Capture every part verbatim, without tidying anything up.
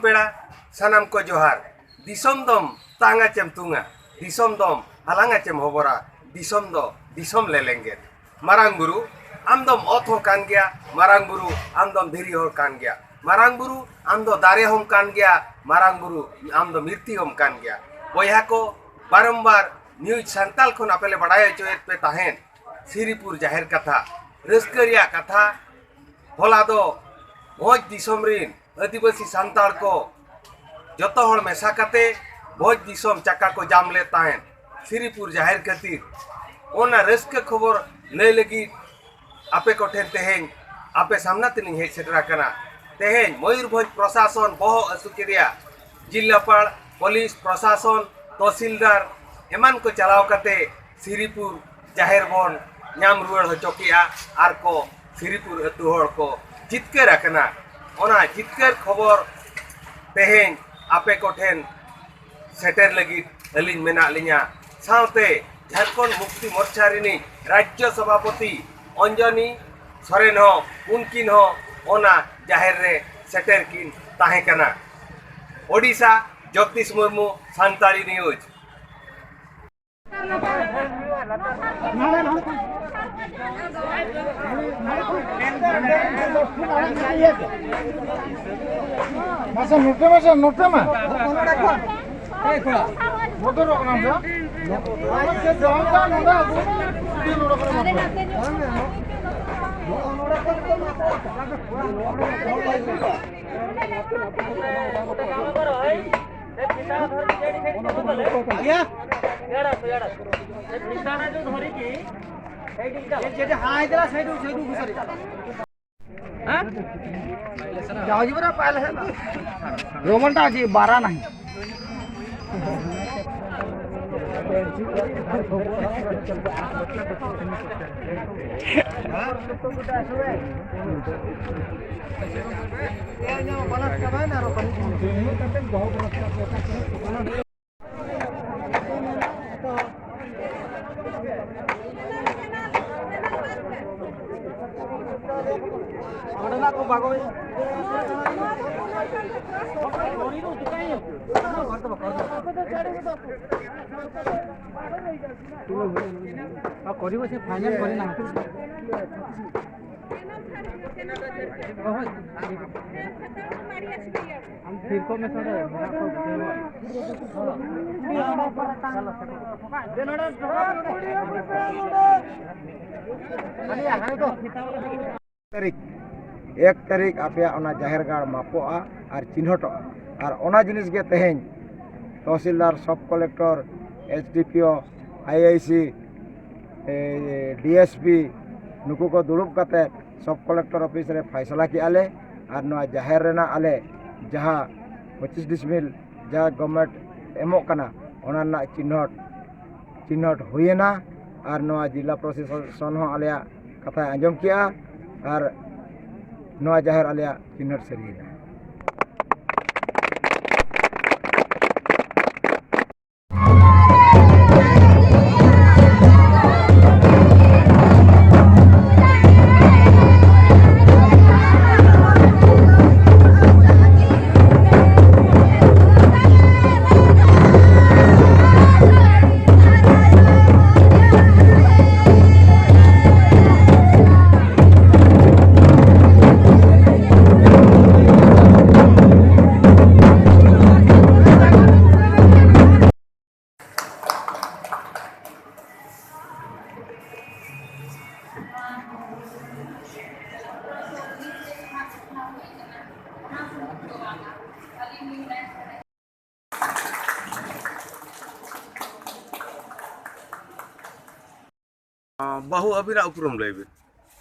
ᱯᱮᱲᱟ ᱥᱟᱱᱟᱢ ᱠᱚ ᱡᱚᱦᱟᱨ᱾ ᱫᱤᱥᱚᱢ ᱫᱚᱢ ᱛᱟᱝᱟ ᱪᱮᱢ ᱛᱩᱝᱟ, ᱫᱤᱥᱚᱢ ᱫᱚᱢ ᱦᱟᱞᱟᱝᱟ ᱪᱮᱢ ᱦᱚᱵᱚᱨᱟ, ᱫᱤᱥᱚᱢ ᱫᱚ ᱫᱤᱥᱚᱢ ᱞᱮᱞᱮᱝᱜᱮᱫ᱾ ᱢᱟᱨᱟᱝ ᱵᱩᱨᱩ, ᱟᱢ ᱫᱚᱢ ᱚᱛ ᱦᱚᱸ ᱠᱟᱱ ᱜᱮᱭᱟ, ᱢᱟᱨᱟᱝ ᱵᱩᱨᱩ, ᱟᱢ ᱫᱚᱢ ᱫᱷᱤᱨᱤ ᱦᱚᱲ ᱠᱟᱱ ᱜᱮᱭᱟ, ᱢᱟᱨᱟᱝ ᱵᱩᱨᱩ, ᱟᱢ ᱫᱚ ᱫᱟᱨᱮ ᱦᱚᱸᱢ ᱠᱟᱱ ᱜᱮᱭᱟ, ᱢᱟᱨᱟᱝ ᱵᱩᱨᱩ, ᱟᱢ ᱫᱚ ᱢᱤᱨᱛᱷᱤ ᱦᱚᱸᱢ ᱠᱟᱱ ᱜᱮᱭᱟ᱾ ᱵᱚᱭᱦᱟ ᱠᱚ, ᱵᱟᱨᱚᱢᱵᱟᱨ ᱱᱤᱭᱩᱡᱽ ᱥᱟᱱᱛᱟᱞ ᱠᱷᱚᱱ ᱟᱯᱮ ᱞᱮ ᱵᱟᱲᱟᱭ ᱦᱚᱪᱚᱭᱮᱫ ᱯᱮ ᱛᱟᱦᱮᱸᱫ, ᱥᱤᱨᱤᱯᱩᱨ ᱡᱟᱦᱮᱨ ᱠᱟᱛᱷᱟ, ᱨᱟᱹᱥᱠᱟᱹ ᱨᱮᱭᱟᱜ ᱠᱟᱛᱷᱟ᱾ ᱦᱚᱞᱟ ᱫᱚ ᱵᱷᱚᱸᱡᱽ ᱫᱤᱥᱚᱢ ᱨᱤᱱ ᱟᱹᱫᱤᱵᱟᱹᱥᱤ ᱥᱟᱱᱛᱟᱲ ᱠᱚ ᱡᱚᱛᱚ ᱦᱚᱲ ᱢᱮᱥᱟ ᱠᱟᱛᱮ ᱵᱷᱚᱸᱡᱽ ᱫᱤᱥᱚᱢ ᱪᱟᱠᱟ ᱠᱚ ᱡᱟᱢ ᱞᱮᱫ ᱛᱟᱦᱮᱸᱫ ᱥᱤᱨᱤᱯᱩᱨ ᱡᱟᱦᱮᱨ ᱠᱷᱟᱹᱛᱤᱨ᱾ ᱚᱱᱟ ᱨᱟᱹᱥᱠᱟᱹ ᱠᱷᱚᱵᱚᱨ ᱞᱟᱹᱭ ᱞᱟᱹᱜᱤᱫ ᱟᱯᱮ ᱠᱚᱴᱷᱮᱱ ᱛᱮᱦᱮᱧ ᱟᱯᱮ ᱥᱟᱢᱱᱟ ᱛᱮᱞᱤᱧ ᱦᱮᱡ ᱥᱮᱴᱮᱨ ᱟᱠᱟᱱᱟ᱾ ᱛᱮᱦᱮᱧ ᱢᱚᱭᱩᱨᱵᱷᱚᱸᱡᱽ ᱯᱨᱚᱥᱟᱥᱚᱱ ᱵᱚᱦᱚᱜ ᱟᱹᱥᱩ ᱠᱮᱫᱮᱭᱟ᱾ ᱡᱤᱞᱟᱯᱟᱲ, ᱯᱩᱞᱤᱥ ᱯᱨᱚᱥᱟᱥᱚᱱ, ᱛᱚᱦᱥᱤᱞᱫᱟᱨ ᱮᱢᱟᱱ ᱠᱚ ᱪᱟᱞᱟᱣ ᱠᱟᱛᱮ ᱥᱤᱨᱤᱯᱩᱨ ᱡᱟᱦᱮᱨ ᱵᱚᱱ ᱧᱟᱢ ᱨᱩᱣᱟᱹᱲ ᱦᱚᱪᱚ ᱠᱮᱜᱼᱟ ᱟᱨ ᱠᱚ ᱥᱤᱨᱤᱯᱩᱨ ᱟᱹᱛᱩ ᱦᱚᱲ ᱠᱚ ᱡᱤᱛᱠᱟᱹᱨ ᱟᱠᱟᱱᱟ᱾ ᱚᱱᱟ ᱡᱤᱛᱠᱟᱹᱨ ᱠᱷᱚᱵᱚᱨ ᱛᱮᱦᱮᱧ ᱟᱯᱮ ᱠᱚᱴᱷᱮᱱ ᱥᱮᱴᱮᱨ ᱞᱟᱹᱜᱤᱫ ᱟᱹᱞᱤᱧ ᱢᱮᱱᱟᱜ ᱞᱤᱧᱟ᱾ ᱥᱟᱶᱛᱮ ᱡᱷᱟᱲᱠᱷᱚᱸᱰ ᱢᱩᱠᱛᱤ ᱢᱳᱨᱪᱟ ᱨᱤᱱᱤᱡ ᱨᱟᱡᱽᱡᱚ ᱥᱚᱵᱷᱟᱯᱚᱛᱤ ᱚᱧᱡᱚᱱᱤ ᱥᱚᱨᱮᱱ ᱦᱚᱸ, ᱩᱱᱠᱤᱱ ᱦᱚᱸ ᱚᱱᱟ ᱡᱟᱦᱮᱨ ᱨᱮ ᱥᱮᱴᱮᱨ ᱠᱤᱱ ᱛᱟᱦᱮᱸ ᱠᱟᱱᱟ᱾ ᱳᱰᱤᱥᱟ, ᱡᱚᱜᱽᱫᱤᱥ ᱢᱩᱨᱢᱩ, ᱥᱟᱱᱛᱟᱲᱤ ᱱᱤᱭᱩᱡᱽ᱾ ᱢᱟᱥᱮ ᱱᱚᱛᱮ ᱢᱟᱥᱮ, ᱱᱚᱛᱮ ᱢᱟ᱾ ᱵᱚᱫᱚᱞᱚᱜ ᱠᱟᱱᱟ ᱥᱮ? ᱟᱢᱟᱜ ᱪᱮᱫ ᱡᱚᱢ ᱠᱟᱱ ᱱᱚᱰᱮ ᱟᱹᱜᱩ? ᱱᱚᱰᱮ ᱠᱚᱨᱮ ᱵᱟᱠᱚ᱾ रोमन टा जी बारह नहीं। କରିବ ସେ ଫାଇନାଲ କରିନା। ᱛᱟᱹᱨᱤᱠᱷ, ᱮᱠ ᱛᱟᱹᱨᱤᱠᱷ ᱟᱯᱮᱭᱟᱜ ᱚᱱᱟ ᱡᱟᱦᱮᱨ ᱜᱟᱲ ᱢᱟᱯᱚᱜᱼᱟ ᱟᱨ ᱪᱤᱱᱦᱟᱹᱴᱚᱜᱼᱟ᱾ ᱟᱨ ᱚᱱᱟ ᱡᱤᱱᱤᱥ ᱜᱮ ᱛᱮᱦᱮᱧ ᱛᱚᱦᱥᱤᱞᱫᱟᱨ, ᱥᱚᱵ ᱠᱚᱞᱮᱠᱴᱚᱨ, ᱮᱥ ᱰᱤ ᱯᱤ ᱳ, ᱟᱭ ᱟᱭ ᱥᱤ, ᱮ, ᱰᱤ ᱮᱥ ᱯᱤ, ᱱᱩᱠᱩ ᱠᱚ ᱫᱩᱲᱩᱵ ᱠᱟᱛᱮ ᱥᱚᱵ ᱠᱚᱞᱮᱠᱴᱚᱨ ᱚᱯᱷᱤᱥ ᱨᱮ ᱯᱷᱟᱭᱥᱟᱞᱟ ᱠᱮᱜᱼᱟ ᱞᱮ᱾ ᱟᱨ ᱱᱚᱣᱟ ᱡᱟᱦᱮᱨ ᱨᱮᱱᱟᱜ ᱟᱞᱮ ᱡᱟᱦᱟᱸ ᱯᱚᱸᱪᱤᱥ ᱰᱤᱥᱢᱤᱞ ᱡᱟᱦᱟᱸ ᱜᱚᱵᱷᱢᱮᱱᱴ ᱮᱢᱚᱜ ᱠᱟᱱᱟ, ᱚᱱᱟ ᱨᱮᱱᱟᱜ ᱪᱤᱱᱦᱟᱹᱴ, ᱪᱤᱱᱦᱟᱹᱴ ᱦᱩᱭᱮᱱᱟ᱾ ᱟᱨ ᱱᱚᱣᱟ ᱡᱤᱞᱟ ᱯᱨᱚᱥᱟᱥᱚᱱ ᱦᱚᱸ ᱟᱞᱮᱭᱟᱜ ᱠᱟᱛᱷᱟᱭ ᱟᱸᱡᱚᱢ ᱠᱮᱜᱼᱟ᱾ ᱟᱨ ᱱᱚᱣᱟ ᱡᱟᱦᱮᱨ ᱟᱞᱮᱭᱟᱜ ᱪᱤᱱᱦᱟᱹᱴ ᱥᱟᱹᱨᱤᱭᱮᱱᱟ᱾ ᱵᱟᱹᱦᱩ, ᱟᱹᱵᱤᱱᱟᱜ ᱩᱯᱨᱩᱢ ᱞᱟᱹᱭ ᱵᱤᱱ᱾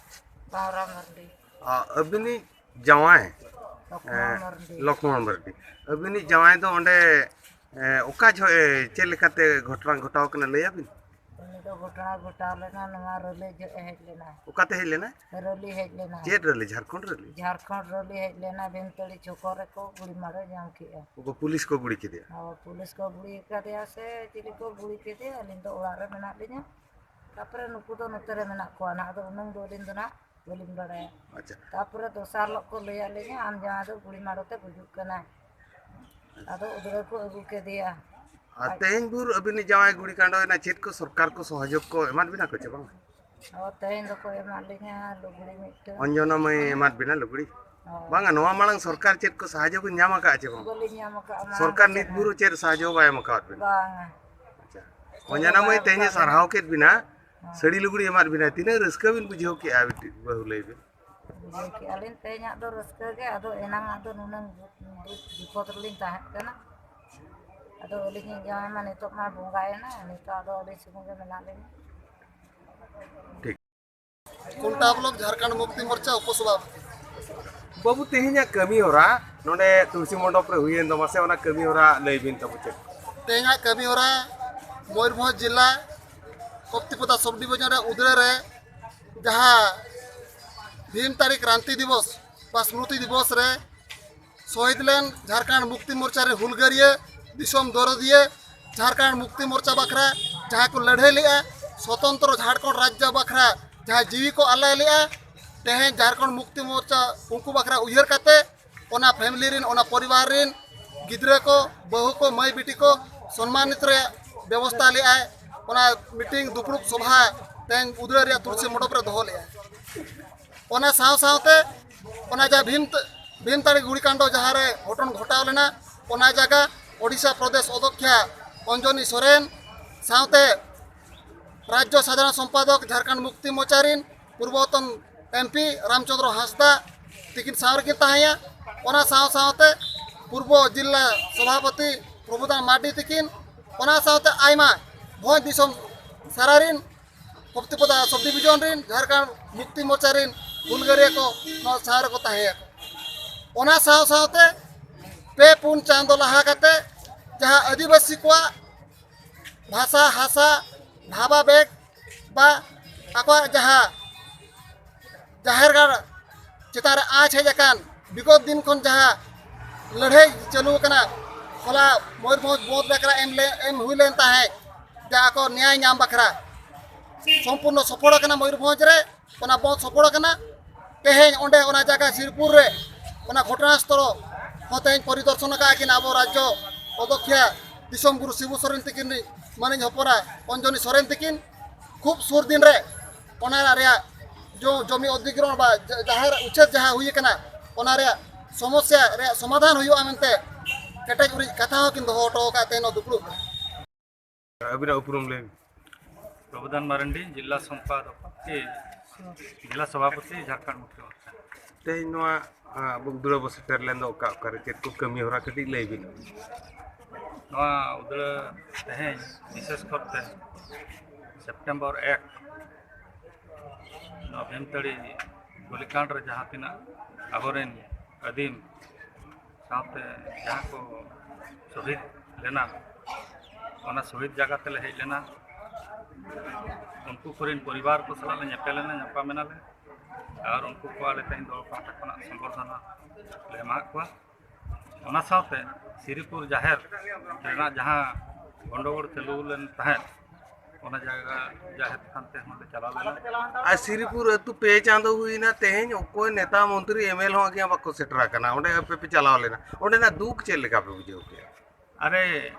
ᱯᱟᱣᱨᱟ ᱢᱟᱨᱰᱤ᱾ ᱟ, ᱟᱹᱵᱤᱱᱤᱡ ᱡᱟᱶᱟᱭ, ᱞᱚᱠᱷᱢᱚᱬ ᱮ, ᱢᱟᱨᱰᱤ᱾ ᱞᱚᱠᱷᱢᱚᱬ ᱢᱟᱨᱰᱤ, ᱟᱹᱵᱤᱱᱤᱡ ᱡᱟᱶᱟᱭ ᱫᱚ ᱚᱸᱰᱮ, ᱮ, ᱚᱠᱟ ᱡᱚᱦᱚᱜ ᱮ, ᱪᱮᱫ ᱞᱮᱠᱟᱛᱮ ᱜᱷᱚᱴᱚᱱᱟ ᱜᱷᱚᱴᱟᱣ ᱠᱟᱱᱟ, ᱞᱟᱹᱭ ᱟᱵᱤᱱ? ᱩᱱᱤ ᱫᱚ ᱜᱷᱚᱴᱚᱱᱟ ᱜᱷᱚᱴᱟᱣ ᱞᱮᱱᱟ, ᱱᱚᱣᱟ ᱨᱮᱞᱤ ᱡᱚᱦᱚᱜ ᱮ ᱦᱮᱡ ᱞᱮᱱᱟ᱾ ᱚᱠᱟᱛᱮ ᱦᱮᱡ ᱞᱮᱱᱟ? ᱨᱮᱞᱤ ᱦᱮᱡ ᱞᱮᱱᱟ᱾ ᱪᱮᱫ ᱨᱮᱞᱤ? ᱡᱷᱟᱲᱠᱷᱚᱸᱰ ᱨᱮᱞᱤ? ᱡᱷᱟᱲᱠᱷᱚᱸᱰ ᱨᱮᱞᱤ ᱦᱮᱡ ᱞᱮᱱᱟ, ᱵᱷᱤᱢᱛᱟᱹᱲᱤ ᱪᱷᱚᱠᱚ ᱨᱮᱠᱚ ᱜᱩᱲᱤ ᱢᱟᱲᱮ ᱡᱟᱢ ᱠᱮᱜᱼᱟ᱾ ᱩᱱᱠᱩ ᱯᱩᱞᱤᱥ ᱠᱚ ᱜᱩᱲᱤ ᱠᱮᱫᱮᱭᱟ? ᱦᱳᱭ, ᱯᱩᱞᱤᱥ ᱠᱚ ᱜᱩᱲᱤ ᱠᱟᱫᱮᱭᱟ ᱥᱮ ᱪᱤᱞᱤ ᱠᱚ ᱜᱩᱲᱤ ᱠᱮᱫᱮᱭᱟ, ᱟᱹᱞᱤᱧ ᱫᱚ ᱚᱲᱟᱜ ᱨᱮ ᱢᱮᱱᱟᱜ ᱞᱤᱧᱟ᱾ ᱛᱟᱯᱚᱨᱮ ᱱᱩᱠᱩ ᱫᱚ ᱱᱚᱛᱮ ᱨᱮ ᱢᱮᱱᱟᱜ ᱠᱚᱣᱟ ᱱᱟᱦᱟᱜ, ᱟᱫᱚ ᱩᱱᱟᱹᱝ ᱫᱚ ᱟᱹᱞᱤᱧ ᱫᱚ ᱱᱟᱦᱟᱜ ᱵᱟᱹᱞᱤᱧ ᱵᱟᱲᱟᱭᱟ᱾ ᱟᱪᱪᱷᱟ᱾ ᱛᱟᱯᱚᱨᱮ ᱫᱚᱥᱟᱨ ᱦᱤᱞᱳᱜ ᱠᱚ ᱞᱟᱹᱭᱟᱫ ᱞᱤᱧᱟ, "ᱟᱢ ᱡᱟᱶᱟᱭ ᱫᱚ ᱜᱩᱲᱤ ᱢᱟᱲᱚ ᱛᱮ ᱜᱩᱡᱩᱜ ᱠᱟᱱᱟᱭ᱾" ᱟᱫᱚ ᱩᱫᱽᱲᱟᱹ ᱠᱚ ᱟᱹᱜᱩ ᱠᱮᱫᱮᱭᱟ᱾ ᱟᱨ ᱛᱮᱦᱮᱧ ᱵᱷᱳᱨ ᱟᱹᱵᱤᱱᱤᱡ ᱡᱟᱶᱟᱭ ᱜᱩᱲᱤ ᱠᱟᱸᱰᱚᱭᱮᱱᱟ, ᱪᱮᱫ ᱠᱚ ᱥᱚᱨᱠᱟᱨ ᱠᱚ ᱥᱚᱦᱚᱡᱳᱜᱽ ᱠᱚ ᱮᱢᱟᱫ ᱵᱤᱱᱟ ᱠᱚ ᱪᱮ ᱵᱟᱝ? ᱚ, ᱛᱮᱦᱮᱧ ᱫᱚᱠᱚ ᱮᱢᱟᱫ ᱞᱤᱧᱟ ᱞᱩᱜᱽᱲᱤ ᱢᱤᱫᱴᱟᱝ᱾ ᱚᱧᱡᱚᱱᱟ ᱢᱟᱹᱭ ᱮᱢᱟᱫ ᱵᱤᱱᱟ ᱞᱩᱜᱽᱲᱤ? ᱦᱳᱭ᱾ ᱵᱟᱝᱟ, ᱱᱚᱣᱟ ᱢᱟᱲᱟᱝ ᱥᱚᱨᱠᱟᱨ ᱪᱮᱫ ᱠᱚ ᱥᱟᱦᱟᱡᱳᱜᱽ ᱧᱟᱢ ᱟᱠᱟᱫᱼᱟ ᱪᱮ ᱵᱟᱝ? ᱵᱟᱹᱞᱤᱧ ᱧᱟᱢ ᱟᱠᱟᱫᱼᱟ ᱢᱟᱲᱟᱝ ᱥᱚᱨᱠᱟᱨ ᱫᱚ ᱱᱤᱛ ᱪᱮᱫ ᱵᱷᱳᱨ ᱦᱚᱸ᱾ ᱪᱮᱫ ᱥᱟᱦᱟᱡᱳᱜᱽ ᱵᱟᱭ ᱮᱢ ᱟᱠᱟᱫ ᱵᱤᱱᱟ? ᱵᱟᱝᱟ᱾ ᱟᱪᱪᱷᱟ᱾ ᱪᱮᱫ ᱦᱚᱸ ᱚᱧᱡᱚᱱᱟ ᱵᱟᱭ ᱢᱟᱹᱭ ᱮᱢ ᱛᱮᱦᱮᱧ ᱟᱠᱟᱫ ᱥᱟᱨᱦᱟᱣ ᱞᱤᱧᱟ᱾ ᱠᱮᱫ ᱵᱤᱱᱟ, ᱦᱮᱸ᱾ ᱥᱟᱹᱲᱤ ᱞᱩᱜᱽᱲᱤ ᱮᱢᱟᱫ ᱵᱤᱱᱟ, ᱛᱤᱱᱟᱹᱜ ᱨᱟᱹᱥᱠᱟᱹ ᱵᱤᱱ ᱵᱩᱡᱷᱟᱹᱣ ᱠᱮᱫᱼᱟ ᱵᱤᱴᱤ ᱵᱟᱹᱦᱩ, ᱞᱟᱹᱭ ᱵᱤᱱ? ᱵᱩᱡᱷᱟᱹᱣ ᱠᱮᱫᱼᱟ ᱞᱤᱧ ᱛᱮᱦᱮᱧᱟᱜ ᱫᱚ ᱨᱟᱹᱥᱠᱟᱹ ᱜᱮ, ᱟᱫᱚ ᱮᱱᱟᱝᱟᱜ ᱫᱚ ᱱᱩᱱᱟᱹᱝ ᱫᱩᱠ ᱵᱤᱯᱚᱫ ᱨᱮᱞᱤᱧ ᱛᱟᱦᱮᱸ ᱠᱟᱱᱟ᱾ ᱟᱫᱚ ᱟᱹᱞᱤᱧᱤᱡ ᱡᱟᱶᱟᱭ ᱢᱟ ᱱᱤᱛᱚᱜ ᱢᱟ ᱵᱚᱸᱜᱟᱭᱮᱱᱟ, ᱱᱤᱛᱚᱜ ᱟᱫᱚ ᱟᱹᱞᱤᱧ ᱥᱩᱢᱩᱝ ᱜᱮ ᱢᱮᱱᱟᱜ ᱞᱤᱧᱟ᱾ ᱴᱷᱤᱠ᱾ ᱠᱩᱱᱴᱟ ᱵᱞᱚᱠ ᱡᱷᱟᱲᱠᱷᱚᱸᱰ ᱢᱩᱠᱛᱤ ᱢᱳᱨᱪᱟ ᱩᱯᱚᱥᱚᱵᱷᱟᱯᱚᱛᱤ᱾ ᱵᱟᱹᱵᱩ, ᱛᱮᱦᱮᱧᱟᱜ ᱠᱟᱹᱢᱤ ᱦᱚᱨᱟ ᱱᱚᱰᱮ ᱛᱩᱞᱥᱤ ᱢᱚᱱᱰᱚᱯ ᱨᱮ ᱦᱩᱭᱮᱱ ᱫᱚ, ᱢᱟᱥᱮ ᱚᱱᱟ ᱠᱟᱹᱢᱤ ᱦᱚᱨᱟ ᱞᱟᱹᱭ ᱵᱤᱱ ᱛᱟᱵᱚ ᱪᱮᱫ? ᱛᱮᱦᱮᱧᱟᱜ ᱠᱟᱹᱢᱤ ᱦᱚᱨᱟ ᱢᱚᱭᱩᱨᱵᱷᱚᱸᱡᱽ ᱡᱮᱞᱟ ᱠᱚᱯᱛᱤᱯᱚᱫᱟ ᱥᱚᱵᱽ ᱰᱤᱵᱤᱡᱚᱱ ᱨᱮ ᱩᱫᱽᱲᱟᱹ ᱨᱮ ᱡᱟᱦᱟᱸ ᱵᱷᱤᱢ ᱛᱟᱲᱤ ᱠᱨᱟᱱᱛᱤ ᱫᱤᱵᱚᱥ ᱵᱟ ᱥᱢᱨᱩᱛᱤ ᱫᱤᱵᱚᱥ ᱨᱮ ᱥᱚᱦᱤᱫ ᱞᱮᱱ ᱡᱷᱟᱲᱠᱷᱚᱸᱰ ᱢᱩᱠᱛᱤ ᱢᱳᱨᱪᱟ ᱨᱮ ᱦᱩᱞᱜᱟᱹᱨᱤᱭᱟᱹ, ᱫᱤᱥᱚᱢ ᱫᱚᱨᱚᱫᱤᱭᱟᱹ, ᱡᱷᱟᱲᱠᱷᱚᱸᱰ ᱢᱩᱠᱛᱤ ᱢᱳᱨᱪᱟ ᱵᱟᱠᱷᱨᱟ ᱡᱟᱦᱟᱸ ᱠᱚ ᱞᱟᱹᱲᱦᱟᱹᱭ ᱞᱮᱜᱼᱟ, ᱥᱚᱛᱚᱱᱛᱨᱚ ᱡᱷᱟᱲᱠᱷᱚᱸᱰ ᱨᱟᱡᱽᱡᱚ ᱵᱟᱠᱷᱨᱟ ᱡᱟᱦᱟᱸ ᱡᱤᱣᱤ ᱠᱚ ᱟᱞᱟᱭ ᱞᱮᱜᱼᱟ, ᱛᱮᱦᱮᱧ ᱡᱷᱟᱲᱠᱷᱚᱸᱰ ᱢᱩᱠᱛᱤ ᱢᱳᱨᱪᱟ ᱩᱱᱠᱩ ᱵᱟᱠᱷᱨᱟ ᱩᱭᱦᱟᱹᱨ ᱠᱟᱛᱮ ᱚᱱᱟ ᱯᱷᱮᱢᱤᱞᱤ ᱨᱮᱱ, ᱚᱱᱟ ᱯᱚᱨᱤᱵᱟᱨ ᱨᱮᱱ ᱜᱤᱫᱽᱨᱟᱹ ᱠᱚ, ᱵᱟᱹᱦᱩ ᱠᱚ, ᱢᱟᱹᱭ ᱵᱤᱴᱤ ᱠᱚ ᱥᱚᱱᱢᱟᱱᱤᱛ ᱨᱮᱭᱟᱜ ᱵᱮᱵᱚᱥᱛᱟ ᱞᱮᱜᱼᱟᱭ᱾ ᱚᱱᱟ ᱢᱤᱴᱤᱝ ᱫᱩᱯᱲᱩᱵ ᱥᱚᱵᱷᱟ ᱛᱮᱦᱮᱧ ᱩᱫᱽᱲᱟᱹ ᱨᱮᱭᱟᱜ ᱛᱩᱞᱥᱤ ᱢᱚᱰᱚᱯ ᱨᱮ ᱫᱚᱦᱚ ᱞᱮᱜᱼᱟᱭ᱾ ᱚᱱᱟ ᱥᱟᱶ ᱥᱟᱶᱛᱮ ᱚᱱᱟ ᱡᱟᱦᱟᱸ ᱵᱷᱤᱢ, ᱵᱷᱤᱢᱛᱟᱲᱤ ᱜᱩᱲᱤᱠᱟᱱᱰ ᱡᱟᱦᱟᱸ ᱨᱮ ᱜᱷᱚᱴᱚᱱ ᱜᱷᱚᱴᱟᱣ ᱞᱮᱱᱟ, ᱚᱱᱟ ᱡᱟᱭᱜᱟ ᱳᱰᱤᱥᱟ ᱯᱨᱚᱫᱮᱥ ᱚᱫᱷᱭᱚᱠᱷᱟ ᱚᱧᱡᱚᱱᱤ ᱥᱚᱨᱮᱱ ᱥᱟᱶᱛᱮ ᱨᱟᱡᱽᱡᱚ ᱥᱟᱫᱷᱟᱨᱚᱱ ᱥᱚᱢᱯᱟᱫᱚᱠ ᱡᱷᱟᱲᱠᱷᱚᱸᱰ ᱢᱩᱠᱛᱤ ᱢᱳᱨᱪᱟ ᱨᱤᱱ ᱯᱩᱨᱵᱚᱛᱚᱱ ᱮᱢᱯᱤ ᱨᱟᱢᱪᱚᱸᱫᱽᱨᱚ ᱦᱟᱸᱥᱫᱟ ᱛᱤᱠᱤᱱ ᱥᱟᱶ ᱨᱮᱠᱤᱱ ᱛᱟᱦᱮᱸᱭᱟ᱾ ᱚᱱᱟ ᱥᱟᱶ ᱥᱟᱶᱛᱮ ᱯᱩᱨᱵᱚ ᱡᱤᱞᱟ ᱥᱚᱵᱷᱟᱯᱚᱛᱤ ᱯᱨᱚᱵᱷᱩᱫᱟᱱ ᱢᱟᱨᱰᱤ ᱛᱤᱠᱤᱱ, ᱚᱱᱟ ᱥᱟᱶᱛᱮ ᱟᱭᱢᱟ ᱵᱷᱚᱸᱡᱽ ᱫᱤᱥᱚᱢ ᱥᱟᱨᱟ ᱨᱤᱱ ᱠᱚᱯᱛᱤᱯᱚᱫᱟ ᱥᱚᱵᱽ ᱰᱤᱵᱤᱡᱚᱱ ᱨᱤᱱ ᱡᱷᱟᱲᱠᱷᱚᱸᱰ ᱢᱩᱠᱛᱤ ᱢᱳᱨᱪᱟ ᱨᱤᱱ ᱦᱩᱞᱜᱟᱹᱨᱤᱭᱟᱹ ᱠᱚ ᱱᱚᱣᱟ ᱥᱟᱶ ᱨᱮᱠᱚ ᱛᱟᱦᱮᱸᱭᱟᱠᱚ᱾ ᱚᱱᱟ ᱥᱟᱶ ᱥᱟᱶᱛᱮ ᱯᱮ ᱯᱩᱱ ᱪᱟᱸᱫᱚ ᱞᱟᱦᱟ ᱠᱟᱛᱮ ᱡᱟᱦᱟᱸ ᱟᱹᱫᱤᱵᱟᱹᱥᱤ ᱠᱚᱣᱟᱜ ᱵᱷᱟᱥᱟ, ᱦᱟᱥᱟ, ᱰᱷᱟᱵᱟ ᱵᱮᱜᱽ ᱵᱟ ᱟᱠᱚᱣᱟᱜ ᱡᱟᱦᱟᱸ ᱡᱟᱦᱮᱨ ᱜᱟᱲ ᱪᱮᱛᱟᱱ ᱨᱮ ᱟᱸᱪ ᱦᱮᱡ ᱟᱠᱟᱱ ᱵᱤᱜᱚᱛ ᱫᱤᱱ ᱠᱷᱚᱱ ᱡᱟᱦᱟᱸ ᱞᱟᱹᱲᱦᱟᱹᱭ ᱪᱟᱹᱞᱩ ᱟᱠᱟᱱᱟ, ᱦᱚᱞᱟ ᱢᱚᱭᱩᱨᱵᱷᱚᱸᱡᱽ ᱵᱚᱸᱫᱽ ᱵᱟᱠᱷᱨᱟ ᱮᱢ ᱞᱮ-, ᱮᱢ ᱦᱩᱭ ᱞᱮᱱ ᱛᱟᱦᱮᱸᱫ, ᱡᱟᱦᱟᱸ ᱟᱠᱚ ᱱᱮᱭᱟᱭ ᱧᱟᱢ ᱵᱟᱠᱷᱨᱟ ᱥᱚᱢᱯᱩᱨᱱᱚ ᱥᱚᱯᱷᱚᱞ ᱟᱠᱟᱱᱟ ᱢᱚᱭᱩᱨᱵᱷᱚᱸᱡᱽ ᱨᱮ᱾ ᱚᱱᱟ ᱵᱚᱱᱫᱷ ᱥᱚᱯᱚᱲ ᱟᱠᱟᱱᱟ᱾ ᱛᱮᱦᱮᱧ ᱚᱸᱰᱮ ᱚᱱᱟ ᱡᱟᱭᱜᱟ ᱥᱤᱨᱯᱩᱨ ᱨᱮ ᱚᱱᱟ ᱜᱷᱚᱴᱚᱱᱟ ᱥᱛᱷᱚᱞ ᱦᱚᱸ ᱛᱮᱦᱮᱧ ᱯᱚᱨᱤᱫᱚᱨᱥᱚᱱ ᱟᱠᱟᱫᱼᱟ ᱠᱤᱱ ᱟᱵᱚ ᱨᱟᱡᱽᱡᱚ ᱚᱫᱽᱫᱚᱠᱷᱤᱭᱟ ᱫᱤᱥᱚᱢ ᱜᱩᱨᱩ ᱥᱤᱵᱩ ᱥᱚᱨᱮᱱ ᱛᱤᱠᱤᱱ ᱨᱤᱱᱤᱡ ᱢᱟᱹᱱᱤᱡ ᱦᱚᱯᱚᱱᱟ ᱚᱧᱡᱚᱱᱤ ᱥᱚᱨᱮᱱ ᱛᱤᱠᱤᱱ᱾ ᱠᱷᱩᱵ ᱥᱩᱨ ᱫᱤᱱ ᱨᱮ ᱚᱱᱟ ᱨᱮᱭᱟᱜ ᱡᱚ-, ᱡᱚᱢᱤ ᱚᱫᱷᱤᱜᱨᱚᱦᱚᱬ ᱵᱟ ᱡᱟ-, ᱡᱟᱦᱮᱨ ᱩᱪᱷᱮᱫ ᱡᱟᱦᱟᱸ ᱦᱩᱭ ᱟᱠᱟᱱᱟ, ᱚᱱᱟ ᱨᱮᱭᱟᱜ ᱥᱚᱢᱚᱥᱭᱟ ᱨᱮᱭᱟᱜ ᱥᱚᱢᱟᱫᱷᱟᱱ ᱦᱩᱭᱩᱜᱼᱟ ᱢᱮᱱᱛᱮ ᱠᱮᱴᱮᱡ ᱩᱨᱤᱡ ᱠᱟᱛᱷᱟ ᱦᱚᱸ ᱠᱤᱱ ᱫᱚᱦᱚ ᱦᱚᱴᱚ ᱟᱠᱟᱫ ᱛᱮ ᱱᱚᱣᱟ ᱫᱩᱯᱲᱩᱵ ᱨᱮ᱾ ᱟᱹᱵᱤᱱᱟᱜ ᱩᱯᱨᱩᱢ ᱞᱟᱹᱭ ᱵᱤᱱ᱾ ᱯᱨᱚᱵᱚᱫᱷᱟᱱ ᱢᱟᱨᱟᱱᱰᱤ, ᱡᱤᱞᱟ ᱥᱚᱢᱯᱟᱫᱚᱠ, ᱮ, ᱡᱤᱞᱟ ᱥᱚᱵᱷᱟᱯᱚᱛᱤ, ᱡᱷᱟᱲᱠᱷᱚᱸᱰ ᱢᱩᱠᱛᱤ ᱢᱳᱨᱪᱟ᱾ ᱛᱮᱦᱮᱧ ᱱᱚᱣᱟ, ᱟ, ᱟᱵᱚ ᱩᱫᱽᱲᱟ ᱵᱚ ᱥᱮᱴᱮᱨ ᱞᱮᱱ ᱫᱚ ᱚᱠᱟ ᱚᱠᱟᱨᱮ ᱪᱮᱫ ᱠᱚ ᱠᱟᱹᱢᱤ ᱦᱚᱨᱟ ᱠᱟᱹᱴᱤᱡ ᱞᱟᱹᱭ ᱵᱤᱱ᱾ ᱱᱚᱣᱟ ᱩᱫᱽᱲᱟ ᱛᱮᱦᱮᱧ ᱵᱤᱥᱮᱥ ᱠᱚᱨᱛᱮ ᱥᱮᱯᱴᱮᱢᱵᱚᱨ ᱮᱠ ᱱᱚᱣᱟ ᱵᱷᱤᱢᱛᱟᱹᱲᱤ ᱜᱩᱞᱤᱠᱟᱸᱰ ᱨᱮ ᱡᱟᱦᱟᱸ ᱛᱤᱱᱟᱹᱜ ᱟᱵᱚᱨᱮᱱ ᱟᱹᱫᱤᱢ ᱥᱟᱶᱛᱮ ᱡᱟᱦᱟᱸ ᱠᱚ ᱥᱚᱦᱤᱫ ᱞᱮᱱᱟ, ᱚᱱᱟ ᱥᱚᱦᱤᱫ ᱡᱟᱭᱜᱟ ᱛᱮᱞᱮ ᱦᱮᱡ ᱞᱮᱱᱟ᱾ ᱩᱱᱠᱩ ᱠᱚᱨᱮᱱ ᱯᱚᱨᱤᱵᱟᱨ ᱠᱚ ᱥᱟᱞᱟᱜ ᱞᱮ ᱧᱮᱯᱮᱞ ᱮᱱᱟ, ᱧᱟᱯᱟᱢ ᱮᱱᱟᱞᱮ᱾ ᱟᱨ ᱩᱱᱠᱩ ᱠᱚ ᱟᱞᱮ ᱛᱮᱦᱮᱧ ᱫᱚ ᱯᱟᱦᱴᱟ ᱠᱷᱚᱱᱟᱜ ᱥᱚᱢᱵᱚᱨᱫᱷᱚᱱᱟ ᱞᱮ ᱮᱢᱟᱫ ᱠᱚᱣᱟ᱾ ᱚᱱᱟ ᱥᱟᱶᱛᱮ ᱥᱤᱨᱤᱯᱩᱨ ᱡᱟᱦᱮᱨ ᱨᱮᱱᱟᱜ ᱡᱟᱦᱟᱸ ᱜᱚᱱᱰᱚᱜᱳᱲ ᱪᱟᱹᱞᱩ ᱞᱮᱱ ᱛᱟᱦᱮᱸᱫ, ᱚᱱᱟ ᱡᱟᱭᱜᱟ ᱡᱟᱦᱮᱨ ᱛᱷᱟᱱ ᱛᱮᱦᱚᱸ ᱞᱮ ᱪᱟᱞᱟᱣ ᱞᱮᱱᱟ᱾ ᱟᱨ ᱥᱤᱨᱤᱯᱩᱨ ᱟᱹᱛᱩ ᱯᱮ ᱪᱟᱸᱫᱚ ᱦᱩᱭᱱᱟ, ᱛᱮᱦᱮᱧ ᱚᱠᱚᱭ ᱱᱮᱛᱟ ᱢᱚᱱᱛᱨᱤ ᱮᱢ ᱮᱞ ᱦᱚᱸ ᱟᱜᱮ ᱵᱟᱠᱚ ᱥᱮᱴᱮᱨ ᱟᱠᱟᱱᱟ, ᱚᱸᱰᱮ ᱟᱯᱮ ᱯᱮ ᱪᱟᱞᱟᱣ ᱞᱮᱱᱟ, ᱚᱸᱰᱮᱱᱟᱜ ᱫᱩᱠ ᱪᱮᱫ ᱞᱮᱠᱟ ᱯᱮ ᱵᱩᱡᱷᱟᱹᱣ ᱠᱮᱫᱟ? ᱟᱨᱮ,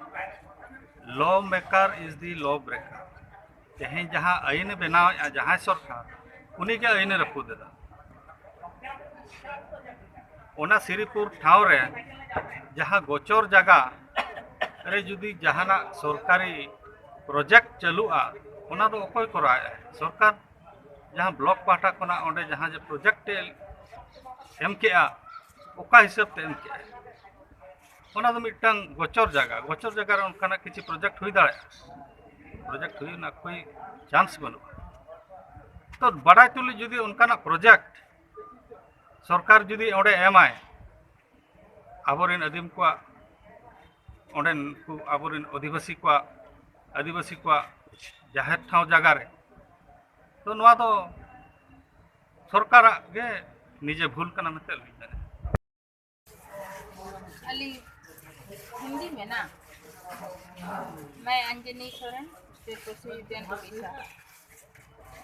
law maker is the law breaker᱾ ᱛᱮᱦᱮᱧ ᱡᱟᱦᱟᱸ ᱟᱹᱭᱤᱱ ᱮ ᱵᱮᱱᱟᱣᱮᱫᱼᱟ ᱡᱟᱦᱟᱸᱭ ᱥᱚᱨᱠᱟᱨ, ᱩᱱᱤᱜᱮ ᱟᱹᱭᱤᱱ ᱮ ᱨᱟᱹᱯᱩᱫ ᱮᱫᱟ᱾ ᱚᱱᱟ ᱥᱤᱨᱤᱯᱩᱨ ᱴᱷᱟᱶ ᱨᱮ ᱡᱟᱦᱟᱸ ᱜᱚᱪᱚᱨ ᱡᱟᱭᱜᱟ ᱨᱮ ᱡᱩᱫᱤ ᱡᱟᱦᱟᱱᱟᱜ ᱥᱚᱨᱠᱟᱨᱤ ᱯᱨᱚᱡᱮᱠᱴ ᱪᱟᱹᱞᱩᱜᱼᱟ, ᱚᱱᱟ ᱫᱚ ᱚᱠᱚᱭ ᱠᱚᱨᱟᱣᱮᱫᱼᱟ? ᱥᱚᱨᱠᱟᱨ᱾ ᱡᱟᱦᱟᱸ ᱵᱞᱚᱠ ᱯᱟᱦᱴᱟ ᱠᱷᱚᱱᱟᱜ ᱚᱸᱰᱮ ᱡᱟᱦᱟᱸ ᱡᱮ ᱯᱨᱚᱡᱮᱠᱴ ᱮ ᱮᱢ ᱠᱮᱜᱼᱟ, ᱚᱠᱟ ᱦᱤᱥᱟᱹᱵ ᱛᱮ ᱮᱢ ᱠᱮᱜᱼᱟ? ᱚᱱᱟ ᱫᱚ ᱢᱤᱫᱴᱟᱝ ᱜᱚᱪᱚᱨ ᱡᱟᱭᱜᱟ, ᱜᱚᱪᱚᱨ ᱡᱟᱭᱜᱟ ᱨᱮ ᱚᱱᱠᱟᱱᱟᱜ ᱠᱤᱪᱷᱩ ᱯᱨᱚᱡᱮᱠᱴ ᱦᱩᱭ ᱫᱟᱲᱮᱭᱟᱜᱼᱟ? ᱯᱨᱚᱡᱮᱠᱴ ᱦᱩᱭ ᱨᱮᱱᱟᱜ ᱠᱳᱭ ᱪᱟᱱᱥ ᱵᱟᱹᱱᱩᱜᱼᱟ᱾ ᱛᱚ, ᱵᱟᱰᱟᱭ ᱛᱩᱞᱩᱡ ᱡᱩᱫᱤ ᱚᱱᱠᱟᱱᱟᱜ ᱯᱨᱚᱡᱮᱠᱴ ᱥᱚᱨᱠᱟᱨ ᱡᱩᱫᱤ ᱚᱸᱰᱮ ᱮᱢᱟᱭ, ᱟᱵᱚᱨᱮᱱ ᱟᱹᱫᱤᱢ ᱠᱚᱣᱟᱜ, ᱚᱸᱰᱮᱱ ᱠᱚ ᱟᱵᱚᱨᱮᱱ ᱟᱹᱫᱤᱵᱟᱹᱥᱤ ᱠᱚᱣᱟᱜ, ᱟᱹᱫᱤᱵᱟᱹᱥᱤ ᱠᱚᱣᱟᱜ ᱡᱟᱦᱮᱨ ᱴᱷᱟᱶ ᱡᱟᱭᱜᱟ ᱨᱮ, ᱛᱚ, ᱱᱚᱣᱟ ᱫᱚ ᱥᱚᱨᱠᱟᱨᱟᱜ ᱜᱮ ᱱᱤᱡᱮ ᱵᱷᱩᱞ ᱠᱟᱱᱟ ᱢᱮᱱᱛᱮ ᱟᱹᱞᱤᱧ ᱢᱮᱱᱮᱫᱼᱟ᱾ ᱟᱹᱞᱤᱧ ᱦᱤᱱᱫᱤ ᱢᱮᱱᱟ᱾ मैं अंजनी सोरेन, स्टेट पशु विज्ञान ऑफिसर।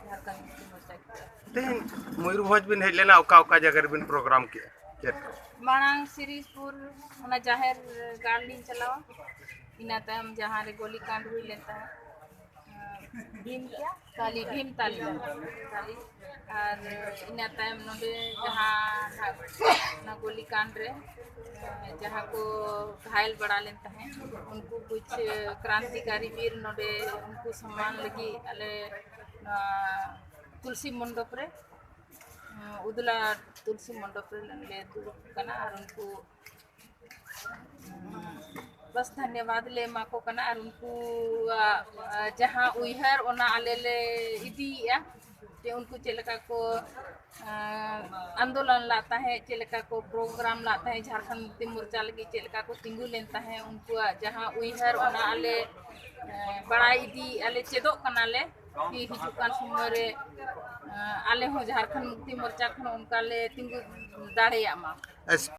ᱡᱷᱟᱲᱠᱷᱚᱸᱰ ᱢᱩᱠᱛᱤ ᱢᱳᱨᱪᱟ ᱠᱚ᱾ ᱛᱮᱦᱮᱧ ᱢᱚᱭᱩᱨᱵᱷᱚᱸᱡᱽ ᱵᱤᱱ ᱦᱮᱡ ᱞᱮᱱᱟ, ᱚᱠᱟ ᱚᱠᱟ ᱡᱟᱭᱜᱟ ᱨᱮᱵᱤᱱ ᱯᱨᱳᱜᱨᱟᱢ ᱠᱮᱫᱼᱟ? ᱪᱮᱫ ᱠᱚ? ᱢᱟᱲᱟᱝ ᱥᱤᱨᱤᱡᱽᱯᱩᱨ, ᱚᱱᱟ ᱡᱟᱦᱮᱨ ᱜᱟᱲ ᱞᱤᱧ ᱪᱟᱞᱟᱣᱟ, ᱤᱱᱟᱹ ᱛᱟᱭᱚᱢ ᱡᱟᱦᱟᱸ ᱨᱮ ᱜᱚᱞᱤ ᱠᱟᱱᱰ ᱦᱩᱭ ᱞᱮᱱ ᱛᱟᱦᱮᱸᱫ, ᱵᱷᱤᱢ ᱠᱮᱭᱟ ᱛᱟᱞᱤ, ᱵᱷᱤᱢ ᱛᱟᱞᱤ, ᱛᱟᱞᱤ᱾ ᱟᱨ ᱤᱱᱟᱹ ᱛᱟᱭᱚᱢ ᱱᱚᱰᱮ ᱡᱟᱦᱟᱸ ᱱᱟᱜ ᱚᱱᱟ ᱜᱚᱞᱤ ᱠᱟᱱᱰ ᱨᱮ, ᱮ, ᱡᱟᱦᱟᱸ ᱠᱚ ᱜᱷᱟᱭᱮᱞ ᱵᱟᱲᱟ ᱞᱮᱱ ᱛᱟᱦᱮᱸᱫ, ᱩᱱᱠᱩ ᱠᱩᱪ ᱠᱨᱟᱱᱛᱤᱠᱟᱨᱤ ᱵᱤᱨ ᱱᱚᱰᱮ ᱩᱱᱠᱩ ᱥᱚᱢᱢᱟᱱ ᱞᱟᱹᱜᱤᱫ ᱟᱞᱮ ᱱᱚᱣᱟ ᱛᱩᱞᱥᱤ ᱢᱚᱱᱰᱚᱯ ᱨᱮ, ᱮ, ᱩᱫᱽᱞᱟ ᱛᱩᱞᱥᱤ ᱢᱚᱱᱰᱚᱯ ᱨᱮ ᱞᱮ ᱫᱩᱲᱩᱵ ᱠᱟᱱᱟ ᱟᱨ ᱩᱱᱠᱩ ᱵᱟᱥ ᱫᱷᱚᱱᱭᱚᱵᱟᱫ ᱞᱮ ᱮᱢᱟ ᱠᱚ ᱠᱟᱱᱟ ᱟᱨ ᱩᱱᱠᱩᱣᱟᱜ, ᱟ, ᱡᱟᱦᱟᱸ ᱩᱭᱦᱟᱹᱨ, ᱚᱱᱟ ᱟᱞᱮ ᱞᱮ ᱤᱫᱤᱭᱮᱫᱼᱟ, ᱡᱮ ᱩᱱᱠᱩ ᱪᱮᱫ ᱞᱮᱠᱟ ᱠᱚ, ᱟ, ᱟᱱᱫᱳᱞᱚᱱ ᱞᱟᱜ ᱛᱟᱦᱮᱸᱫ, ᱪᱮᱫ ᱞᱮᱠᱟ ᱠᱚ ᱯᱨᱳᱜᱨᱟᱢ ᱞᱟᱜ ᱛᱟᱦᱮᱸᱫ, ᱡᱷᱟᱲᱠᱷᱚᱸᱰ ᱢᱩᱠᱛᱤ ᱢᱳᱨᱪᱟ ᱞᱟᱹᱜᱤᱫ ᱪᱮᱫ ᱞᱮᱠᱟ ᱠᱚ ᱛᱤᱸᱜᱩ ᱞᱮᱱ ᱛᱟᱦᱮᱸᱫ, ᱩᱱᱠᱩᱣᱟᱜ ᱡᱟᱦᱟᱸ ᱩᱭᱦᱟᱹᱨ, ᱚᱱᱟ ᱟᱞᱮ, ᱟ, ᱵᱟᱲᱟᱭ ᱤᱫᱤᱭᱮᱫᱼᱟ ᱞᱮ, ᱪᱮᱫᱚᱜ ᱠᱟᱱᱟᱞᱮ᱾ ᱠᱤ ᱦᱤᱡᱩᱜ ᱠᱟᱱ ᱥᱚᱢᱚᱭ ᱨᱮ, ᱟ, ᱟᱞᱮ ᱦᱚᱸ ᱡᱷᱟᱲᱠᱷᱚᱸᱰ ᱢᱩᱠᱛᱤ ᱢᱳᱨᱪᱟ ᱠᱷᱚᱱ ᱚᱱᱠᱟ ᱞᱮ ᱛᱤᱸᱜᱩ ᱫᱟᱲᱮᱭᱟᱜ ᱢᱟ᱾ ᱟᱪᱪᱷᱟ,